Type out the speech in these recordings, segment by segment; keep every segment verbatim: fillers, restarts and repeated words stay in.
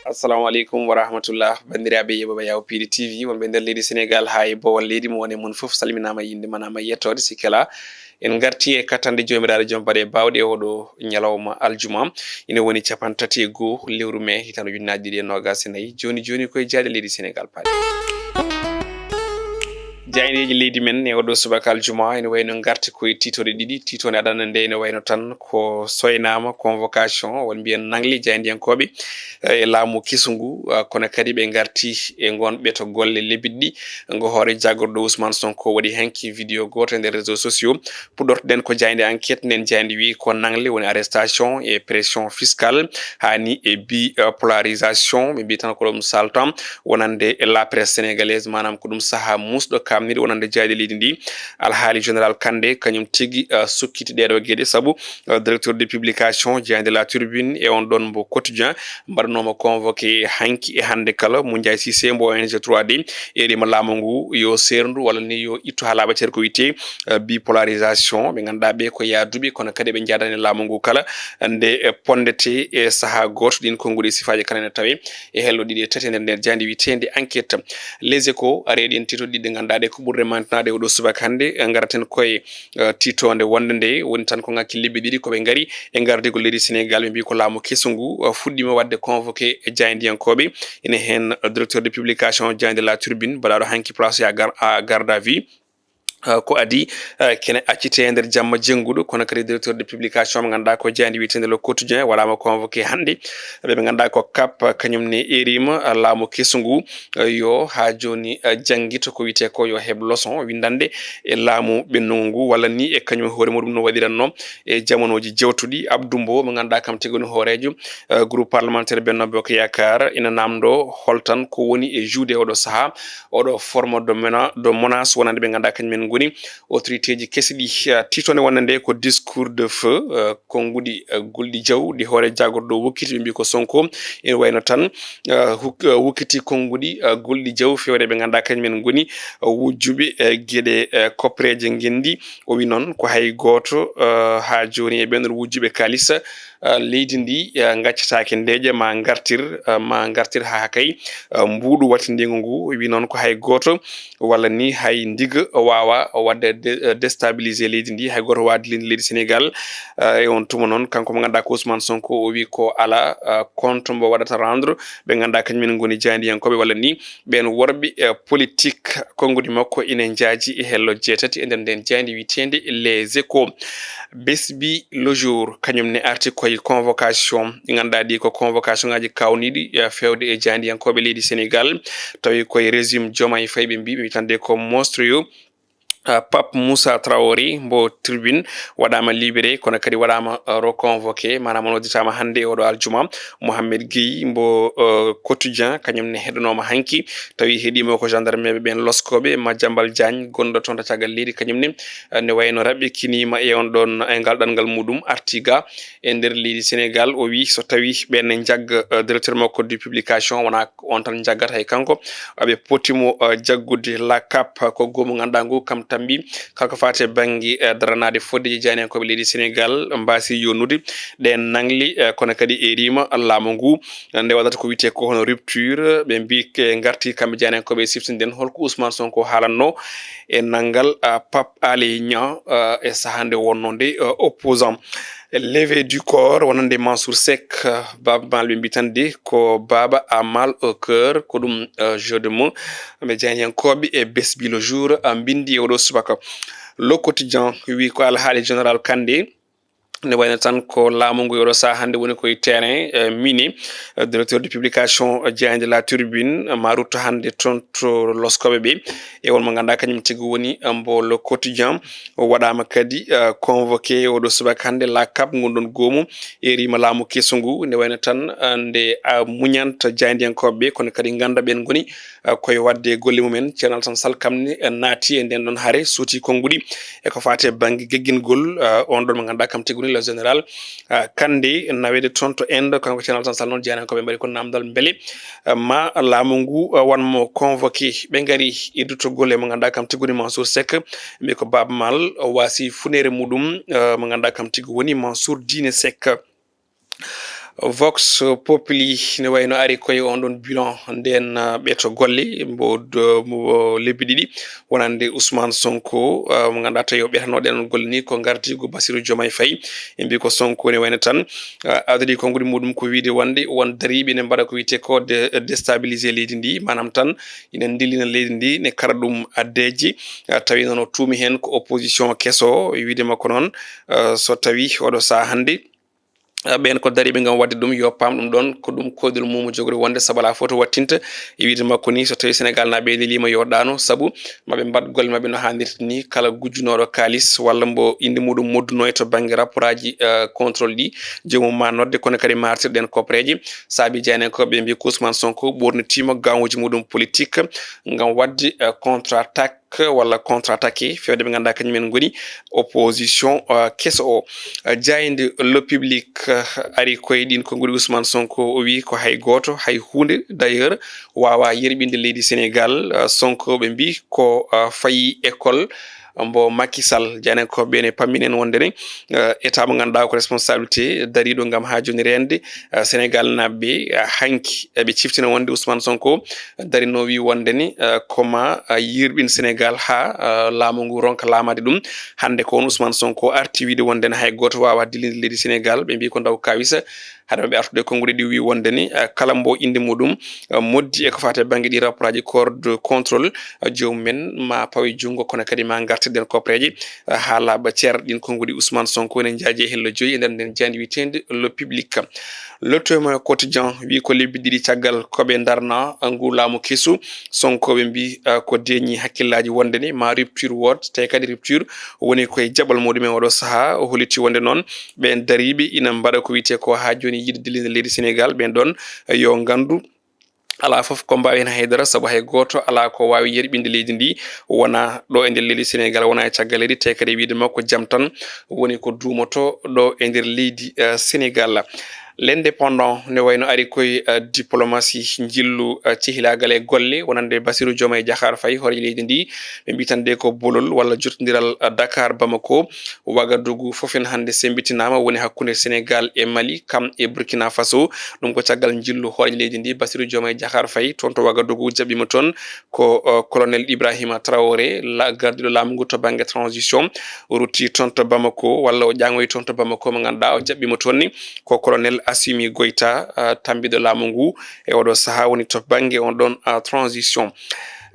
Assalamu aleykum wa rahmatullah, banndiraaɓe yeɓooɓe Yaw P D T V, wonɓe nder leydi Senegaal haa e boowal leydi, mo woni e mon fof salminaama, innde manaama, yettoode sikkela. En ngartii e kattanɗe Joomiraaɗo Jom Baɗe Baawɗe e oɗo ñalawma aljuma, ina woni capanɗe tati e goo lewru mee hitaande ujunnaaje ɗiɗi e noogaas e nayi. Jooni jooni ko e jaayɗe leydi Senegaal paaɗen. Jaayndeeji leydi men e oɗo subaka aljuma ene wayno ngarti ko e tiitooɗe ɗiɗi. Tiitoonde adana nde ene wayno tan ko soynaama convocation, won mbiyen nangle jaayndiyankooɓe, eh, e laamu kesu ngu, ah, kono kadi ɓe ngarti e ngon ɓeto golle lebbiɗi ɗi. Ngo hoore jagorɗo Ousmane Sonko waɗi hanki vidéo gooto e nder réseaux sociaux. Puɗɗortoɗen ko jaaynde Enquête, nden jaaynde wi ko nangle woni arrestation e pression fiscale, haa ni e bi, eh, polarisation, ɓe mbi tan ko ɗum saltan wonande e la presse sénégalaise, maanaam ko ɗum sahaa muusɗo kaamniiɗo wonande jaayɗe leydi ndi. Alhaali Général Kandé kañum tigi, eh, sukkiti ɗeeɗo geɗe, sabu, eh, directeur de publication jaaynde La Tribune e on ɗon mbo Quotidien mbaɗanooma convoqué hanki e hannde kala. Moundiaye Cissé mbo O N G trois D erima laamu ngu yo seerndu walla ni yo ittu haa laaɓa cer ko wiyetee, eh, bipolarisation. Ɓe ngannduɗaa ɓe ko yaaduɓe, kono kadi ɓe njaadani laamu ngu kala nde, eh, ponndete e sahaa gooto. Ɗin konnguɗi e sifaaji kala ene tawe e hello ɗiɗi e tati e nder nder jaaynde wiyeteende Enquête. Les Échos ari e ɗin tiitooɗe ɗiɗi ɗe ngannduɗaa ɗe ko ɓurɗe mantinaade oɗo subaka hannde. Eh, ngaraten koye, eh, tiitoonde wonnde nde woni tan ko ŋakki lebbi ɗiɗi ko ɓe ngari e ngardigo leydi Senegaal, ɓe mbi ko laamu kesu ngu, eh, fuɗɗiima waɗde convoqué e jaayndiyankooɓe. Ene heen, eh, directeur de publication jaaynde La Tribune, baɗaaɗo hanki place à gar-, à garde à vue. Eh, ko adii, eh, kene accitee nder jamma jennguɗo, kono kadi directeur de publication mo ngannduɗaa ko jaaynde wiyeteende Le Quotidien waɗaama convoqué hannde. Ɓe ɓe ngannduɗaa ko kap, eh, kañum ne erima, eh, laamu kesu ngu, eh, yo haa jooni, eh, janngito ko wiyetee ko yo heɓ leçon winndande e laamu ɓennungu ngu, walla ni e kañum e hoore muɗum no waɗiranno e jamanooji jewtuɗi. Abdou Mbow mo ngannduɗaa kam tigi woni hooreejo, eh, groupe parlementaire Benno Bokk Yaakaar ina naamndoo holtan ko woni e juuɗe oɗo sahaa, oɗo forme de mena-, de menace wonande ɓe ngannduɗaa kañum en ngoni autorité ji kesi ɗi. Eh, tiitoonde wonnde nde ko discours de feu, eh, konnguɗi, eh, gulɗi jaw ɗi hoore jagorɗo wokkiti, ɓe mbi ko Sonko. Ene wayno tan, eh, huk-, eh, wokkiti konnguɗi, eh, gulɗi jaw fewre ɓe ngannduɗaa kañum en ngoni, eh, wujjuɓe, eh, geɗe, eh, koppereeje ngenndi. O wi noon ko hay gooto, eh, haa jooni e ɓeen ɗoon wujjuɓe kaalis, eh, leydi ndi, eh, ngaccataake ndeeƴa ma ngartir, eh, ma ngartir haa kay, eh, mbuuɗu waɗtindiingu ngu. O wi noon ko hay gooto walla ni hay ndiga waawa waɗde de-, eh, déstabilisé leydi ndi, hay gooto waawa dillinde leydi Senegaal, eh, e on tuma noon, kanko mo ngannduɗaa ko Ousmane Sonko, o wi ko alaa, eh, compte mbo waɗata rendre ɓe ngannduɗaa kañum en ngoni jaayndiyankooɓe walla ni ɓeen worɓe, eh, politique. Konnguɗi makko ine njaaji e hello jeetati e nder nden jaaynde wiyeteende Les Échos. Besbi Le Jour, kañum ne arti koye convocation. Ɗi ngannduɗaa ɗi ko convocation ŋaaji kaawniiɗi, eh, feewde e jaayndiyankooɓe leydi Senegaal. Tawi koye régime Diomaye Faye ɓe mbi, ɓe wiyetande ko monstrueux. Ah, Pape Moussa Traoré mbo Tribune waɗaama libéré, kono kadi waɗaama, ah, reconvoqué, maanaam o nodditaama hannde e oɗo aljuma. Mohamed Gueye mbo, ah, Quotidien, kañum ne heɗonooma hanki, tawi heɗiima ko gendarmeɓe ɓeen loskooɓe, Madiambal Diagne, gonɗo toon to caggal leydi, kañum ne, ah, ne wayno raɓɓikiniima e on ɗoon, e ngal ɗanngal muɗum, arti ga e nder leydi Senegaal. O wi so tawi ɓeen ne njagga, ah, directeur makko du publication, wona on tan njaggata hay kanko. Aɓe poti mo, eh, jaggude. La Cap ko goomu ngannduɗaa ngu kam tambi kala ko faati e bannge, eh, daranaade foddeeji jaayndiyankooɓe leydi Senegaal mbaasi yonnude ɗeen nangle, eh, kono kadi e riima laamu ngu, eh, nde waɗata ko wiyetee ko hono rupture. Ɓe mbi ke ngarti kamɓe jaayndiyankooɓe e siftinden holko Ousmane Sonko haalanno e nanngal, eh, Pape Alé Niang, eh, e sahaa nde wonnoo nde, eh, opposant. Levée du corps wonande Mansour Seck, eh, Baaba Maal ɓe mbi tan de ko Baaba a mal au cœur, ko ɗum, eh, jeu de mots. Ɓe jaayndiyankooɓe e Besbi Le Jour, eh, mbinndi e oɗo subaka. Le Quotidien wi ko alhaali Général Kandé. Ne wayno tan ko laamu ngu e oɗo sahaa hannde woni koye terrain, eh, mini, eh, directeur de publication, eh, jaaynde La Tribune, eh, ma rutto hannde toon to loskooɓe ɓe. E won mo ngannduɗaa kañum tigi woni, eh, mbo Le Quotidien. O waɗaama kadi, eh, convoqué oɗo subaka hannde La Cap ngun ɗon goomu e riima laamu kesu ngu. Nde wayno tan, eh, nde, ah, muñanta jaayndiyankooɓe ɓe, kono kadi ngannda ɓeen ngoni, eh, koye waɗde golle mumen. Ceerno Alassane Sall kam ne, eh, naati e ndeen ɗon hare, suuti konnguɗi e ko faati e bannge geggingol, eh, on ɗon mo ngannduɗaa kam tigi woni le général, eh, Kandé, naweede toon to Inde. Kanko Ceerno Alassane Sall noon, jaayndiyankooɓe mbaɗi ko naamndal mbele, eh, ma laamu ngu, eh, wan mo convoqué. Ɓe ngari e duttogol e mo ngannduɗaa kam tigi woni Mansour Seck, mbi ko Baaba Maal, o waasi funeere muɗum, eh, mo ngannduɗaa kam tigi woni Mansour Diine Seck. Vox Populi ne wayno ari koye on ɗon bilan nden, uh, ɓeto golle mbo, do, mbo lebbi ɗiɗi wonande Ousmane Sonko, uh, mo ngannduɗaa tawi o ɓetano ɗen golle ni ko ngardiigu Bassirou Diomaye Faye. Ɓe mbi ko Sonko ne wayno tan, uh, adori konguɗi muɗum ko wiide wonde won dariiɓe ne mbaɗa ko wiyetee ko de-, déstabiliser leydi ndi, maanaam tan ina ndillina leydi ndi, ne kara ɗum addeeji, uh, tawi noon o tuumi heen ko opposition keso, e wiide makko noon, uh, so tawi oɗo sahaa hannde, uh, ɓeen ko dariiɓe ngam waɗde ɗum, yo paam ɗum ɗoon, ko ɗum koyɗol mum o jogori wonde, sabu alaa fof to wattinta, e wiide makko ni, so tawi Senegal naaɓe leliima yo ɗaano, sabu maɓe mbaɗ golle maɓɓe no haanirta ni, kala gujjunooɗo kaalis walla mbo innde muɗum modduno e to bannge rapportaaji, uh, contrôle ɗi, joomum ma nodde, kono kadi ma artir ɗeen koppareeje, saabi jaynankooɓe mbi ko Ousmane Sonko ɓoornitiima gawuuji muɗum politique ngam waɗde, uh, contre-attaque walla contre-attaqué fewde ɓe ngannduɗaa kañum en ngoni opposition, uh, keso o. Uh, jaaynde Le Public, uh, ari koye ɗin konguɗi Ousmane Sonko, o wi ko hay gooto, hay huunde d'ailleurs waawa yerɓinde leydi Senegal. Uh, Sonko ɓe mbi ko, uh, fayi école mbo Macky Sall. Jaaynde ko ɓe ne pamminen wonde ne, uh, état mo ngannduɗaa ko responsabilité dariiɗo ngam haa jooni reende, uh, Senegal naaɓe, uh, hanki eɓe ciftina wonde Ousmane Sonko darino wi wonde ni, uh, ko ma, uh, yirɓin Senegal haa, uh, laamu ngu ronka laamaade ɗum. Hannde ko on Ousmane Sonko arti wiide wonde ne hay gooto waawa dillinde leydi Senegal. Ɓe mbi ko ndaw kawisa. Hade maɓɓe artude e konnguɗi ɗi wi wonde ni, uh, kala mbo innde muɗum, uh, moddi e ko faati e bannge ɗi rapportaaji corps de contrôle, uh, joomum en ma pawe junngo, kono kadi ma ngartirɗen koppareeje, uh, haa laaɓa cer. Ɗin konnguɗi Ousmane Sonko ene njaaji e hello joyi e nder nden jaaynde wiyeteende Le Public. Le Témoin Quotidien wi ko lebbi ɗiɗi caggal ko ɓe ndarna, uh, ngu laamu kesu, Sonko ɓe mbi, uh, ko deeñi hakkillaaji wonde ni ma rupture wood, tawi kadi rupture woni koye jaɓal muɗum e oɗo sahaa. O holliti wonde noon ɓeen dariiɓe ina mbaɗa ko wiyetee ko haa jooni yiɗde dillinde leydi Senegal, ɓeen ɗoon yo nganndu alaa fof ko mbaawi heen haydara, sabu hay gooto alaa ko waawi yerɓinde leydi ndi, wonaa ɗo e nder leydi Senegal, wonaa e caggal leydi, te kadi e wiide makko jam tan woni ko duumoto ɗo e nder leydi, eh, Senegal. L'Indépendant ne wayno ari koye, eh, diplomatie njillu, eh, cehilaagal e golle wonande Bassirou Diomaye Diakhar Faye, hooreejo leydi ndi. Ɓe mbi tan de ko bolol walla jottondiral, eh, Dakar Bamako. Wagadugu fof en hannde semmbitinaama, woni hakkunde Senegal e Mali, kam e Burkina Faso. Ɗum ko caggal njillu hooreejo leydi ndi, Bassirou Diomaye Diakhar Faye, toon to Wagadugu, jaɓɓiima toon ko, uh, colonel Ibrahima Traoré, la-, gardiiɗo laamu ngu to bannge transition, o rutti toon to Bamako, walla o ƴaaŋoyi toon to Bamako, mo ngannduɗaa o jaɓɓiima toon ni ko colonel Assimi Goïta, uh, tammbiiɗo laamu ngu e oɗo sahaa, woni to bannge on ɗon, uh, transition.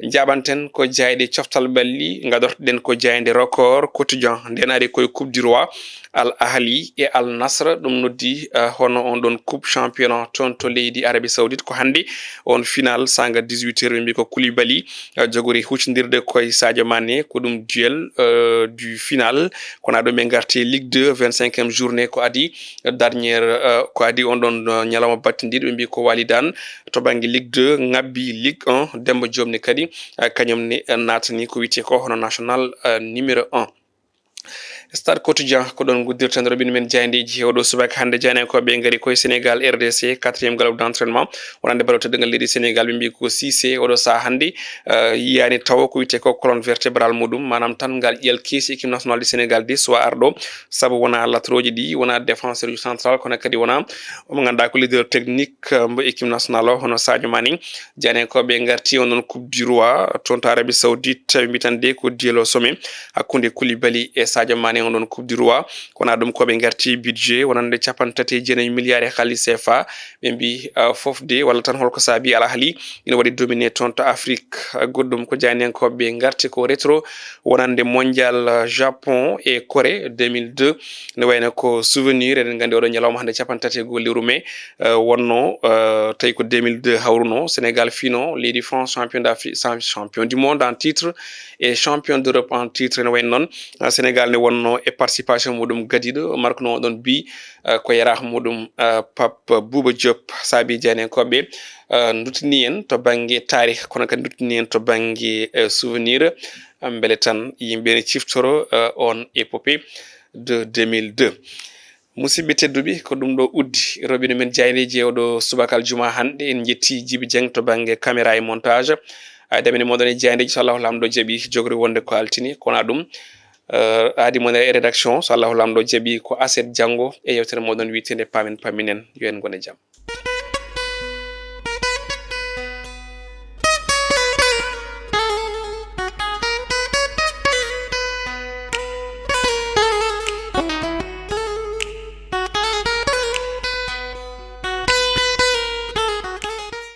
Njaɓanten ko jaayɗe coftal ɓalli, ngadortoɗen ko jaaynde Record Quotidien. Nden ari koye Coupe du Roi, Al Ahli e Al Nassr, ɗum noddi, eh, hono on ɗon Coupe Championnat toon to leydi Arabie Saoudite. Ko hannde on final sanga dix-huit heures, ɓe mbi ko Koulibaly, eh, jogori huccindirde koye Sadio Mané, ko ɗum duel, eh, du final. Kono ɗum ɓe ngarti Ligue deux, vingt-cinquième journée, ko adi, eh, dernière, eh, ko adi on ɗon, eh, ñalawma battindiiɗo, ɓe mbi ko Walidan to bannge Ligue deux, ŋabbi Ligue un, Demba Diop ne kadi, eh, kañum ne, eh, naatani ko wiyetee ko hono national, eh, numéro un. Stade Quotidien, ko ɗon nguddirten robinet men jaayndeeji he oɗo subaka hannde. Jaayndeeji ko ɓe ngari koye Sénégal, R D C, quatrième galop d'entraînement. Wonande ballon teddungal leydi Sénégal, ɓe mbi ko Cissé, oɗo sahaa hannde, eh, yiyaani tawo ko wiyetee ko colonne vertébrale muɗum, maanaam tan ngal ƴi'al keesi équipe nationale du Sénégal de, soit arɗo, sabu wonaa latrooji ɗi, wonaa défenseur central, kono kadi wonaa omo ngannduɗaa ko leader technique, eh, mbo équipe nationale o, hono Sadio Mané. Jaayndeeji ko ɓe ngarti on ɗon Coupe du Roi, toon to Arabie Saoudite, ɓe mbi tan de ko duel au sommet hakkunde Koulibaly e Sadio Mané, on ɗon Coupe du Roi. Kono ɗum ko ɓe ngarti budget wonande capanɗe tati e jeenayi milliards e haalis C F A. Ɓe mbi, uh, fof de, walla tan holko saabi Al Ahli ina waɗi dominé toon to Afrique. Uh, goɗɗum ko jaayndeeji ko ɓe ngarti ko rétro wonande mondial, uh, Japon e Corée deux mille deux. Ne wayno ko souvenir, eɗen nganndi oɗo ñalawma hannde capanɗe tati e goho lewru mai, eh, wonno, eh, tawi ko deux mille deux hawruno, Sénégal fino leydi France champion d'Afrique, champion du monde en titre et champion d'Europe en titre. Ne wayno noon, eh, Sénégal ne wonno e participation muɗum gadiiɗo, marqueno on ɗon bi, eh, ko yaraaha muɗum, eh, Pape Bouba Diop. Saabi jaayndeeji ko ɓe, eh, duttini en to bannge taarih, kono kadi duttini en to bannge, eh, souvenir. Mbele tan yimɓe ne ciftoro, eh, on épopée de deux mille deux. Musidɓe tedduɓe, ko ɗum ɗo uddi robinet men jaayndeeji e oɗo subaka aljuma hannde. En njetti Djiby Dieng to bannge caméra e montage. Ay, damine moɗon e jaayndeeji, so Allahu Laamɗo jaɓi, jogori wonde ko altine, kono ɗum, eh, aadi mon e rédaction, so Allahu Laamɗo jaɓi, ko aset janngo e yewtere mooɗon wiyeteende Paamen Pamminen. Yo en ngon e jam.